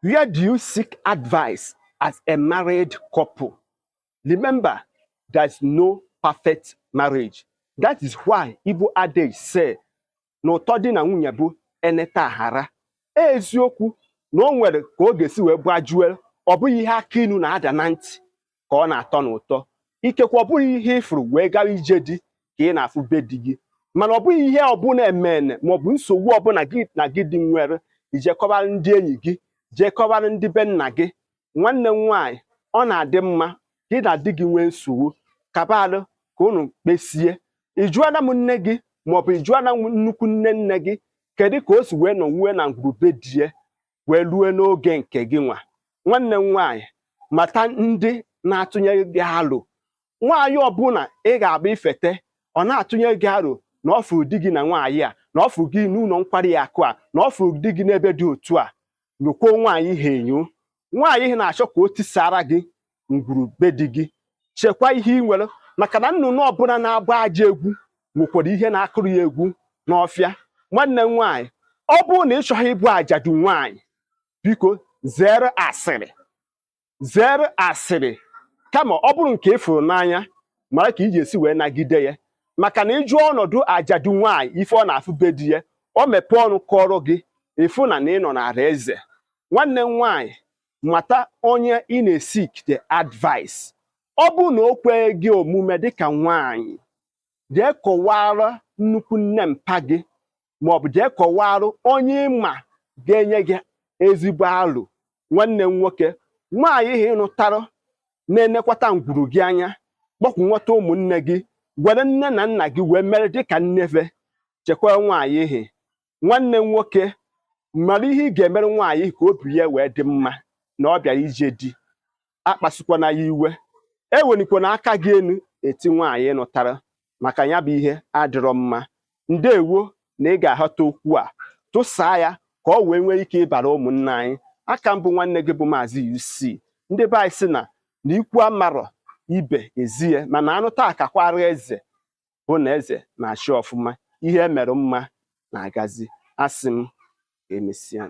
Where do you seek advice as a married couple? Remember, there's no perfect marriage. That is why Igbo adage say na ụtọ di na nwunye bụ eneta aghara. Eziokwu na o nwere ka ọ ga-esi wee gbajue, ọ bụghị ihe aka inu na-ada na ntị ka ọ na-atọ n'ụtọ. Ikekwe ọ bụghị ihe ịfụrụ wee gawa ije di ka ị na-afụ be di gị, mana ọ bụghị ihe ọbụla emene maọbụ nsogbu ọbụla gị na gị dị nwere, ije kọbara ndị enyi gị, jee kọbara ndị be nna gị. Nwanne m nwaanyị, ọ na-adị mma gị na di gị nwee nsogbu, kabalụ ka unu kpesie. Ị jụọla m nne gị maọbụ ị jụọla m nnukwu nne nne gị, kedu ka o si wee nọ nwue na ngwurube di ya wee rue n'oge nke gị nwa? Nwanne m nwaanyị, mata ndị na-atụnyere gị alụ. Nwaanyị ọbụla ị ga-agba ifete, ọ na-atụnyere gị aro na ọ fụrụ di gị na nwaanyị a, na ọ fụrụ gị n'ụlọ nkwari akụ a, na ọ fụrụ di gị n'ebe dị otu a, nyokwuo nwaanyị ihe enyo. Nwaanyị ihe na-achọ ka o tisara gị ngwurube di gị. Chekwa ihe ị nwere, maka na nnụnụ ọbụla na-agba aja egwu nwekwara ihe na-akụrụ ya egwu n'ọfịa. Nwanne m nwaanyị, ọ bụrụ na ị chọghị ịbụ ajadu nwaanyị, biko zere asịrị, zere asịrị. Kama ọ bụrụ nke ị fụrụ n'anya, mara ka ị ga-esi wee nagide ya, maka na ịjụọ ọnọdụ ajadu nwaanyị ife ọ na-afụ be di ya, o mepee ọnụ kọrọ gị, ịfụ na na ị nọ n'ala eze. Nwanne m nwaanyị, mata onye ị na-eseek the advice. Ọ bụrụ na o kweghị gị omume dịka nwaanyị, jee kọwara nnukwu nne mpa gị maọbụ jee kọwara onye ịma ga-enye gị ezigbo alụ. Nwanne m nwoke, nwaanyị ihe ịnụtara na-enekwata ngwuru gị anya, kpọkwunweta ụmụnne gị, were nne na nna gị wee mere dịka nnefe, chekwaa nwaanyị ihe. Nwanne m nwoke, mara ihe ị ga-emere nwaanyị ka obi ya wee dị mma na ọ bịara ije di. Akpasukwana ya iwe, ewelikwana aka gị elu eti nwaanyị nụtara, maka ya bụ ihe adịrọ mma. Ndewo na ị ga-aghọta okwu a, tụsaa ya ka ọ wee nwee ike ịbara ụmụnne anyị. Aka mbụ, nwanne gị bụ Maazị UC. Ndị be anyị sị na na ikwu amarọ ibe ezie, mana anụ taa kakwara eze bụ na eze na-achị ọfụma. Ihe emere mma na-agazi. Asị m ka emesịa.